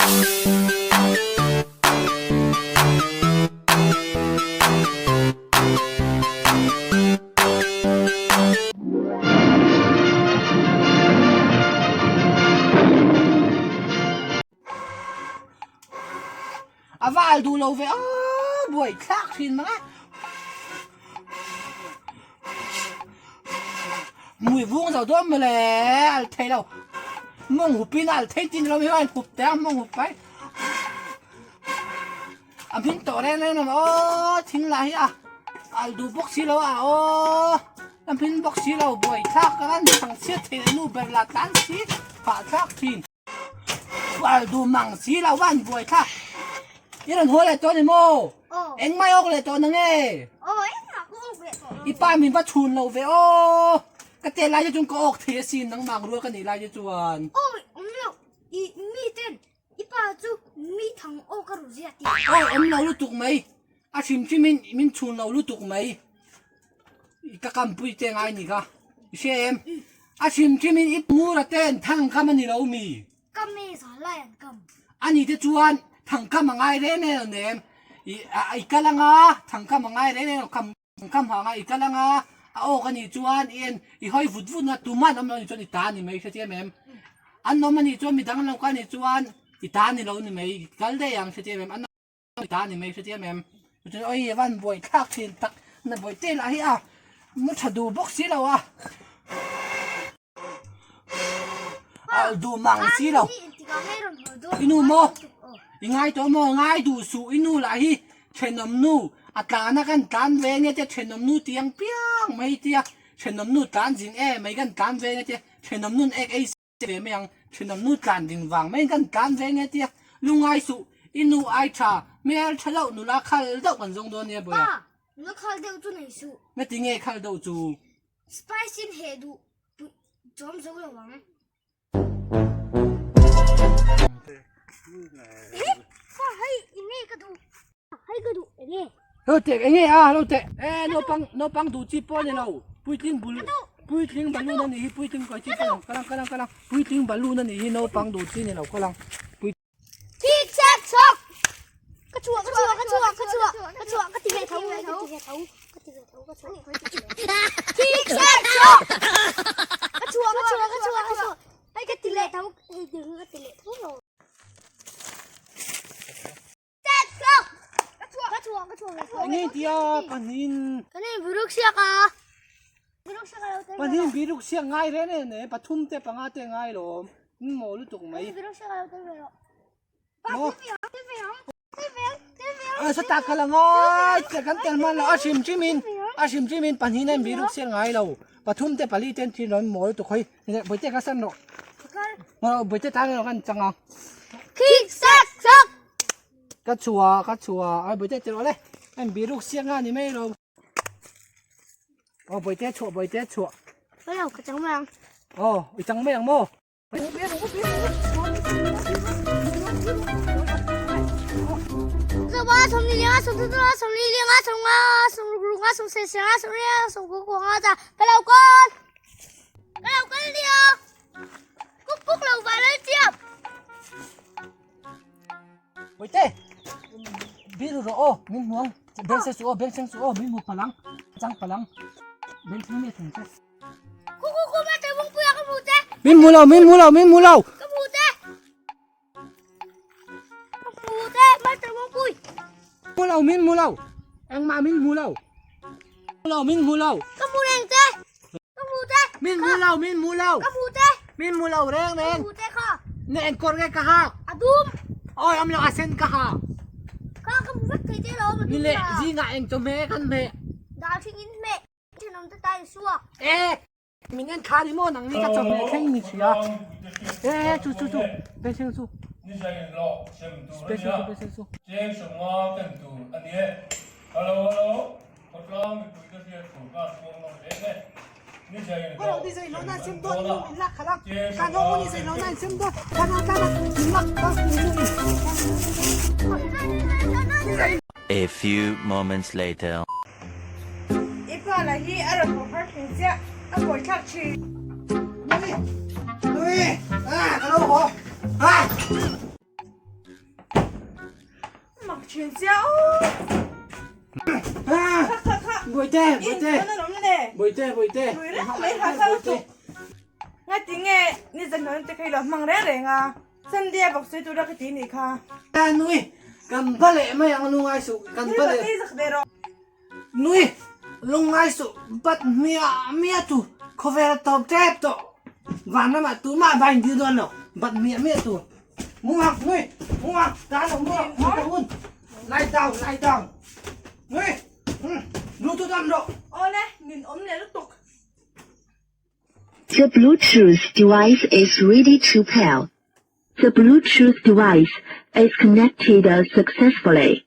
A val duh lo ve aw buai thlak thin mang a. Mui vung zo dawn mawle al thei lo. Mawng hupin al thei tin lo mi hian hup te a mawng hup pai. A hmin tawh reng reng lo aw thing lah hi a al duh bawk si lo a aw a hmin bawk si lo buai thlak ka lan thang chhiat thei nu ber lah tlan si phah thlak thin. Al duh mang si lo van buai thlak. I rawn haw leh tawh ni maw? Engmah i awk leh tawh na nge? I pa min va chhun lo ve aw. Ka tel lai te chuan ka awk thei asin nangmah ang rual ka nih lai te chuan. Awi awm lo i mi ten i pa chu mi thang aw ka ru zia ti. Awi awm lo lutuk mai. A hrim hrim in min chhun lo lutuk mai. Ka kampui te ngai ni kha. I hria em? A hrim hrim in i mura ten thang kam a ni lo mi? Kam e za lai an kam. A ni te chuan thang kam a ngai reng reng lo nem. I i kal anga thang kam a ngai reng reng lo kam kam hang a i kal anga a awk a nih chuan i en i hawi vut vut na tuman awm lo nih chuan i ta a ni mai hre chiam em? An awm a nih chuan midang an lo kal a nih chuan i ta a ni lo ni mai i kal daih ang hre chiam em? An ta ni mai hre chiam em chuan oi van buai thlak thin tak na buai te lah hi a mu tha duh bawk si lo a al duh mang si lo i nu maw i ngai tawh maw ngai duh suh i nu lah hi thenawm nu a tlan a kan tlan ve nge te thenawm nu tiang piang mai tia thenawm nu tlan zing em mai kan tlan ve nge te thenawm nun ek ei ve mai ang, thenawm nu tlan ding vang mai in kan tlan ve nge tia, lungai suh, i nu ai tha, hmel tha deuh nula khal deuh kan zawng dawn nia bawiha. Pa, nula khal deuh chu nei suh. Nga ti nge khal deuh chu? Spice in heh duh chawm zo lo ang. Fa hei enge ka duh, hei ka duh enge. Lo teh enge a lo teh e naupang naupang duh chi pawh a ni lo puitling bul puitling balloon a nih hi puitling kawi chi pawh a ni lo kalang kalang kalang puitling balloon a nih hi naupang duh chi a ni lo kalang pui Thi chak chak ka chhuah ka chhuah ka chhuah ka chhuah ka chhuah ka ti ve tho ka ti ve tho ka ti ve tho ka chhuah Thi chak chak ka chhuah ka chhuah ka chhuah ka chhuah hei ka ti leh tho hei ding ka ti leh tho lo Enge tia panin panin biruk siak ngai reng reng ne pathum te panga te ngai lawm in maw lutuk mai maw a sa tak ka la ngai che kan tel hman lo a hrim hrim in a hrim hrim in pahnih nen biruk siak ngai lo pathum te pali ten thin rawn maw lutuk hawi bawihte ka san rawh bawihte tan erawh kan chang ang Kick sak sak Ka chhuah ka chhuah ai bawihte tirh awle heng biruk siak nga ni mai lo aw bawihte chhuah bawihte chhuah Hello ka chang mai ang aw i chang mai ang maw Bawihte, biru rawh aw, min hmu ang, beng seng suh aw, beng seng suh aw, min hmu palang, chang palang, beng thleng mi a thleng che. Min hmu lo, min hmu lo, min hmu lo. Hmu lo, min hmu lo, engmah min hmu lo. Hmu lo, min hmu lo. Min hmu lo, min hmu lo. Ka hmu te. Min hmu lo reng reng. Ka hmu te kha. Na engkawr nge ka hak? A dum. Awi awm lo a sen ka hak. Kha ka hmu vek thei te lo. Ni le zingah eng chawhmeh kan hmeh. Dal thing in hmeh. Thenawm te tai suak. E min en thla ni maw nang ni ka chawhmeh thleng ni sia. E chu chu chu beng chu. Beng chu beng chu. Cheng sawmnga ken tur a ni e. Hello hello. Khawtlang mipuite hriat tur kha chuang nawm hle hle. Ni zain hlawh sem an dawn a, cheng A few moments later. I pa lah hi a rawn haw har thin chiah, a kawi thlak thin. Nui! Nui! Ah, ka lo haw! Ah! thin sia aw. Kha kha kha. Bawihte, bawihte. In an awm le. Bawihte, bawihte. Rui reng mai ha sa lutuk. Nga ti nge ni zan hnuai te kha i lo hmang reng reng a. Sunday a bawk sawi tura ka ti nih kha. Nui, kan ba leh mai ang lungai suh kan ba leh. Thil zak ve rawh. Nui, lungai suh bat miah miah tu khawvel a tawp tep tawh. Van ramah tumah va in dil dawn lo bat miah miah tu. Muang nui, muang ta lo muang mu ta hun. Lie down, lie down. Nui, bluetooth on rawh. Awle, nin awm leh lutuk. The Bluetooth device is ready to pair. The Bluetooth device is connected successfully.